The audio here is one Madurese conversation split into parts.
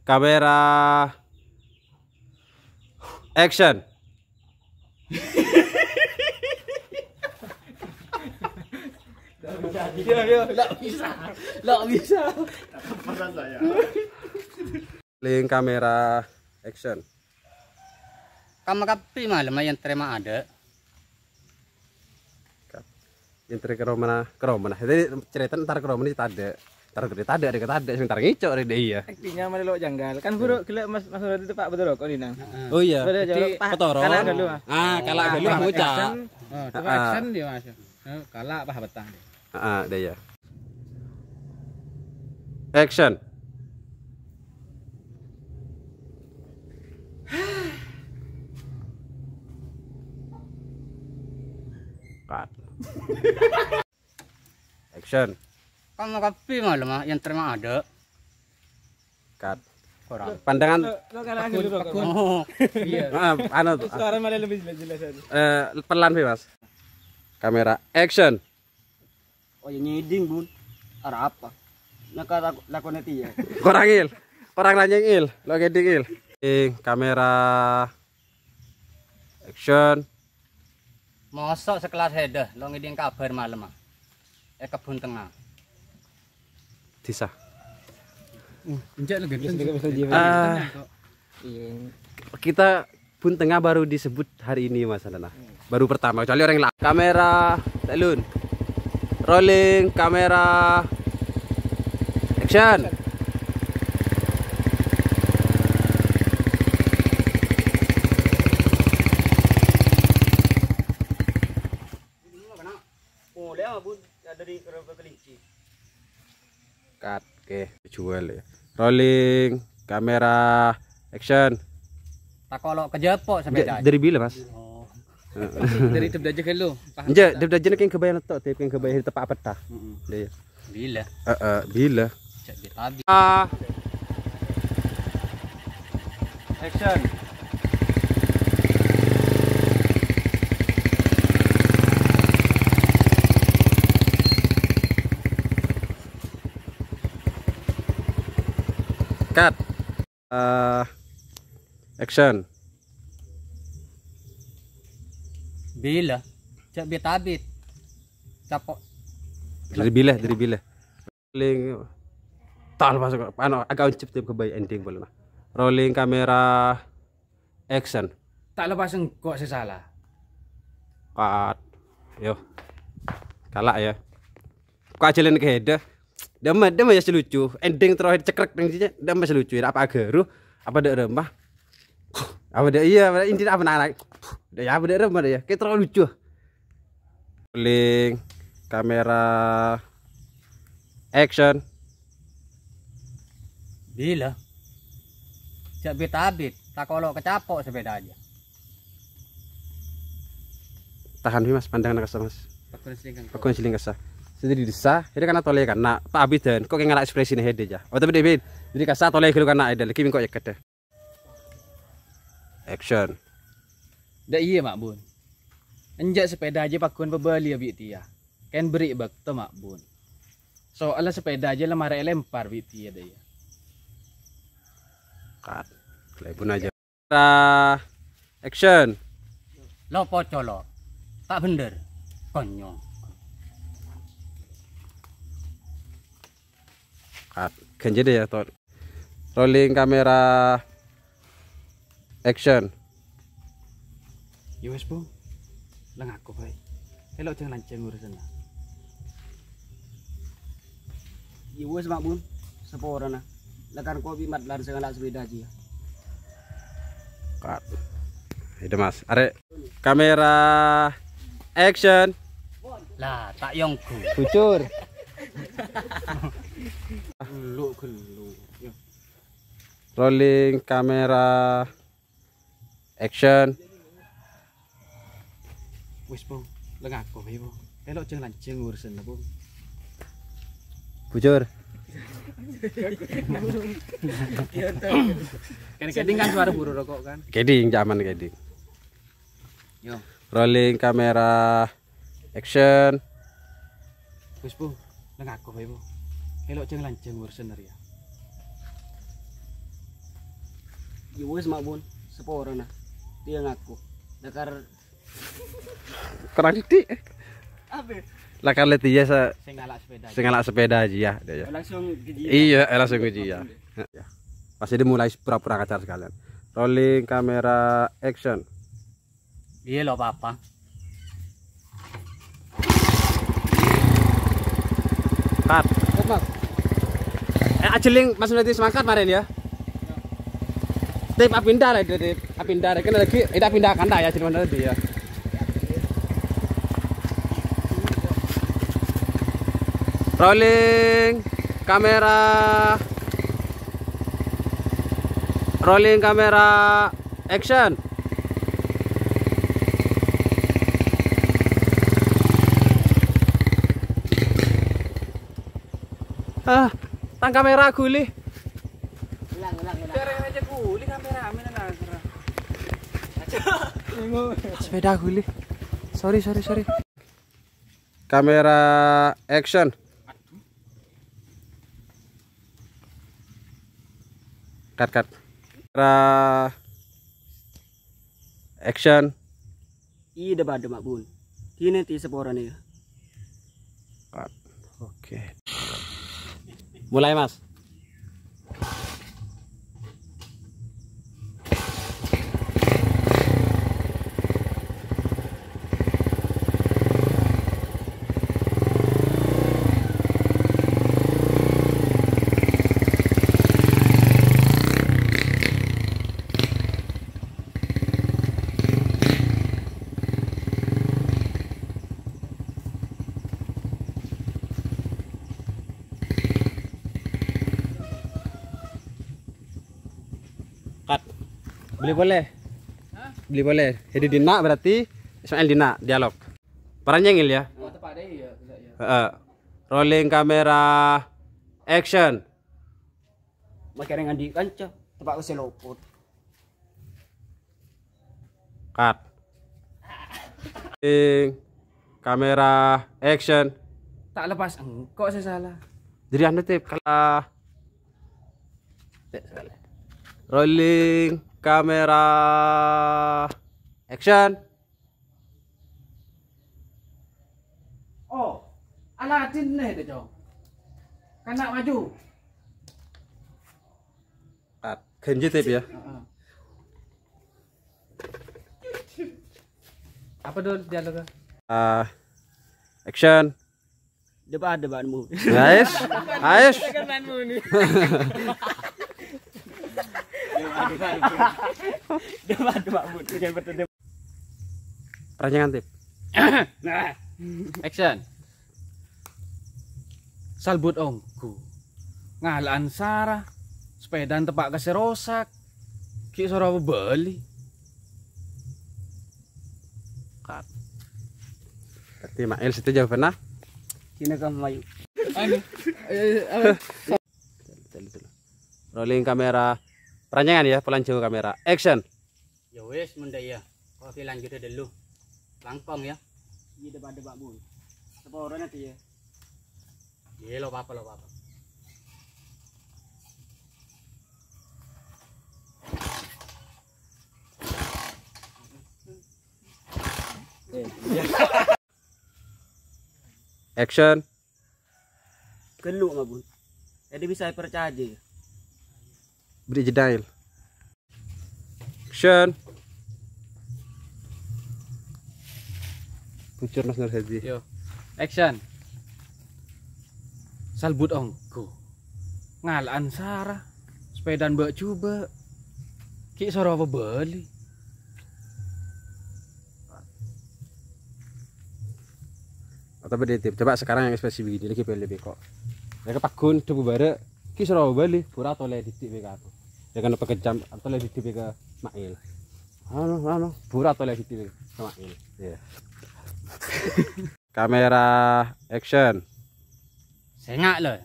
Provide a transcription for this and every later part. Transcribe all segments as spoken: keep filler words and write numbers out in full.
Kamera, action. Yo, yo, ndak bisa. Ndak bisa. Rolling kamera, action. Kamma kabbhi malem yèn tarèma adâ'. Yèn tarè ka romana, ka romana. Jadi cerita entar ka romana tadâ'. Entar ka tadâ', ka tadâ', sing entar ngèco' rè dâ' iyâ. Aktingnya malah lo janggal. Kan buru gila Mas, Mas Nur itu Pak Betul kok, Dinang. Oh iya. Pada Jadi, jorok, Pak, Petoro. Kalah dulu, Mas. Ah, kalah dulu, Pak, ngucap. Action. Oh, coba Ah. action dia, Mas. Eh, kalah apa betah dia? Ah, dâ' iyâ. Action. Cut. Action. Kamma kabbhi malem, ah, yèn tarèma adâ'. Cut. Kurang. Pandangan. Lo, lo kalah dulu, Pak. Oh. Iya. Ah, anu tuh. Suara malah lebih jelas, jelas. Eh, pelan, Mas. Kamera, action. Oh, ya ngèdhing, Bun. Arapa? Naka lako-, lakona tiyâ. Kurang, Il. Kurang nanya, Il. Lo ngèdhing, Il. Eh, kamera, action. Mosok sekelas hèdâ, lo ngèdhing kabhâr malem, ah. È kebbhun tengnga. Disa. Enjâ' lagi. Ah, Iya. kita Bun Tengnga baru disebut hari ini, Mas Nana. Baru pertama, kecuali orang la-, kamera, telun. Rolling, kamera, action. Cut, oke, jual ya. Rolling, kamera, action. Takolo' ka jâpo' Enjâ', sapèda. Dari bila, Mas? Oh. Heeh. Dari Debdaja ghâllu. Enjâ', Debdaja kèng ghâbây nèto', kèng ghâbây teppa' pètta. Heeh. Iya. Bila? Heeh, bila. Cek di tabi. Ah. Action. Cut. Eh, action. Bila? Cek bit-abit. Capo'. Dari bila, dari bila? Rolling. Tak lepas kok. Ano, agak uncip tim kebaik ending boleh, nah. Rolling kamera, action. Tak lepas engko' sè sala. Cut. Yo. Kalah ya. Kok ajhâlân kèdâ. Dâmma, dâmma ya sè lucu. Ending terakhir cekrek neng sini. Dâmma sè lucu. Apa agaru? Apa dâ' remma? Apa dâ' iya, apa intinya apa nang-nang? Dâ' ya, apa dâ' remma dâ' ya? Kayak terlalu lucu. Rolling, kamera, action. Bila? Cek bit-abit, takolo' ka capo' sapèda aja. Tahan, Mas, pandangan kassa, Mas. Pakon siling kanggo. Pakon siling kassa. Sè dâri dissa, ini kan tolè kan, nah, ta' abit dan, kok kayak ngala ekspresi nih, hede aja. Oh, tapi deh, Bin, dâri kassa tolè ghâllu kan, nah, ada lagi mingko ya kede. Action. Dâ' iyâ, Mak Bun. Enjâ' sapèda aja pakon pabâliyâ bi' tiyâ. Kèng berri' bâkto, Mak Bun. Soalla sapèda aja la marè èlèmpar bi' tiyâ dâ' iyâ. Cut. Kalèbun aja. Ra, action. Lo pocolo. Ta' bhender. Konyol. Cut. Ganjil ya, Ton. Rolling kamera. Action. Ya wes, Bung. La ngako bae. Elo' jhâng lanjhâng urusanna. Ya wes, Mak Bun. Saporana. La kan kopi mat lan sengala sepeda aja ya. Cut. Itu, Mas. Arek kamera. Action. Lah, tak yonggu. Bujur. Gelo, gelo. Ya. Rolling kamera. Action. Wis, Bung. La ngako bae, Bung. Elo' jhâng lanjhâng urusanna, Bung. Bujur. Kene keding kan suara buru rokok kan? Keding, zaman keding. Yo. Rolling kamera. Action. Wis, Bu. La ngako bae, Bu. Elo' jhâng lanjhâng urusan rèya. Ya wis, Mak Bun, saporana. Dia ngaku. Dakar Kurang didik. Apa? Lah, kan lihat dia se-, Sing ngalak sepeda. Sing ngalak sepeda aja ya, dia ya. Langsung ke dia. Iya, eh, langsung ke dia. Ya. Pas ini mulai pura-pura ngajar sekalian. Rolling kamera action. Iya lo, Papa. Cut. Cut, Mas. Eh, ajeling Mas Nadi semangkat kemarin ya. Tip, apinda lah itu, Tip. Apinda, kan lagi, ini apinda kan dah ya, jadi mana tadi ya. Rolling kamera. Rolling kamera. Action. Ah, tang kamera guli. Ulang, ulang, ulang. Biar aja guli kameramen lah, serah. Sepeda guli. Sorry, sorry, sorry. Kamera action. Cut, cut. Kamera action. Iya, dema-dema, Bun. Kini ti saporana ya. Cut. Oke. Mulai, Mas. Cut. Beli boleh. Hah? Beli boleh. Jadi Dina berarti Ismail Dina dialog. Perannya ngil ya. Oh, tepat deh, iya, bener, iya. Heeh. Rolling kamera action. Makareng andi' kanca, tepa' ka selopot. Cut. Rolling kamera action. Tak lepas engko' sè salah. Jadi anu, Tip, kalah. Rolling kamera action. Oh, Aladin nè, Cong. Kana' maju. Cut. Ganjil, Tip, ya. Heeh. Apa dulu dialognya? Ah, action. Depan, depanmu. Ais, ais. Depanmu nih. Depan, depanmu. Jangan bertemu. Pertanyaan, Tip. Nah. Action. Salbut ongghu. Ngala'an sara. Sepedana tepa' ka sè rosak. Ghi' soro pabali. Cut. Berarti Mail situ jawabannya. Sini kamu, Mayu. Anu, eh, apa? Rolling kamera. Perancangan ya, pelan jauh kamera. Action. Ya wis, mon dâ' iyâ. Kok lanjut dulu. Langkong ya. Iyâ, depan-depan, Bun. Saporana dâ' iyâ. Iyâ, lo apa-apa, lo apa-apa. Action. Ghâllu, Mak Bun. Jadi bisa percaya. Beri jeda, Il. Action. Bujur, Mas Nur Hadi. Yo. Action. Salbut ongghu. Ngala'an sara. Sepedana bâ' jubâ'. Ghi' soro pabali. Atau beda, Tip. Coba sekarang yang ekspresi begini lagi, pele beko. Ya, kepagun, debu bara, ghi' soro pabali, pura tolè didik beko aku. Ya kan, apa kejam, tolè didik beko Mail. Anu, anu, pura tolè didik beko Mail. Iya. Kamera action. Sènga' lo,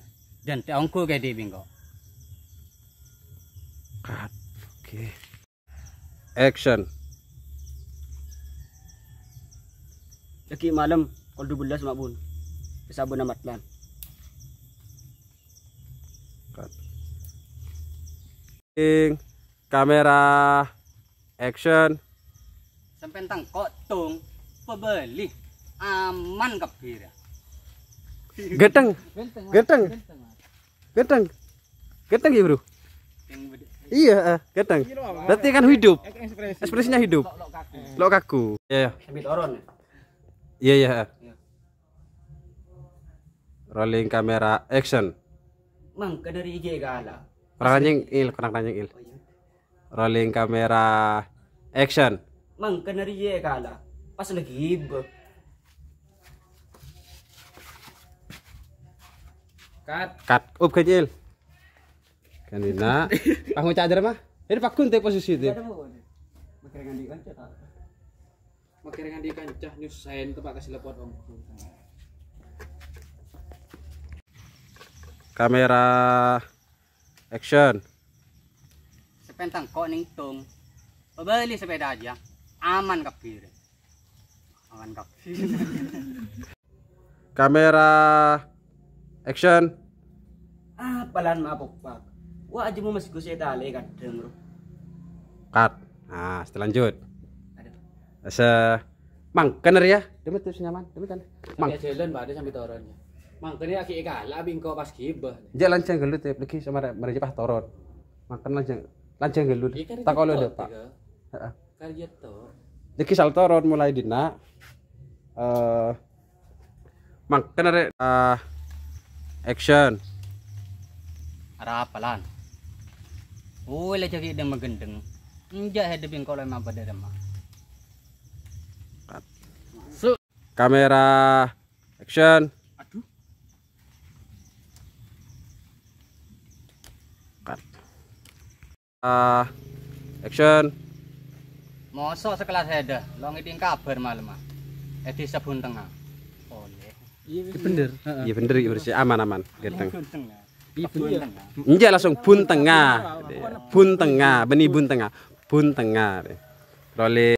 dan te ongghu ke di bingko. Cut. Oke. Action. Lagi malam, kol dua belas, Mak Bun. Ke sabun amat lan. Cut. Ing. Kamera, action. Sampèyan tengko', Tong. Pabâli. Aman kabbhi, ra. Ghânteng. Ghânteng. Ghânteng. Ghânteng ya, Bro? Iyâ, eh, ghânteng. Berarti kan hidup. Ekspresinya hidup. Lo' kaku. Iyâ, iyâ. Sambil turun. Iyâ, iyâ, eh. Rolling kamera, action. Mangkana rèya èkala. Kurang nangèng, Il, kurang nangèng, Il. Rolling kamera, action. Mangkana rèya èkala. Pas lagi iba. Cut. Cut. Up, Ganjil. Kan enak. Pas ngoca' ajar mah. Ini Pak Gun, posisi itu. Ada mau, ada. Makan dengan di kanca, tak? Makan dengan di kanca, nyusahin tempat kasih lepot, Om. Kamera, action. Sampèyan tengko' nèng Tong. Pabâli sepeda aja. Aman kabbhi. Aman kabbhi. Kamera, action. Apalan mapokpak. Wah, aja mau masih gue saya tali kadang, Bro. Cut. Nah, setelah lanjut. Aduh. Asa mangkana rèya. Demet terus nyaman. Demet kan. Mang. Sambil jalan, Pak, ada sambil turun. Mangkana lagi ekala, bingko pas gibah. Jek lanjang gelut ya, lagi sama re-, mereka pas turun. Mangkana lanjang, lanjang gelut. Iya, kan. Tak kalau itu ada, Pak. Tiga. Heeh. Karya to. Niki salto ron mulai dina. Eh, mangkana rè, eh, action. Arapalan. Woi, la jagi deng magendeng. Enja' hedep engko' la mabada dema. Kamera, action. Aduh. Cut. Ah, action. Mosok sekelas Heda, lo ngedhing kabar malem, ah. Edi sabun tengah. Oleh. Iya, bener. Heeh. Iya, bener, iya, bersih. Aman, aman. Ganteng. Sabun tengah. Iya, bener. Sabun tengah. Enjak langsung bun tengah. Bun tengah, beni bun tengah. Bun tengah. Rolling.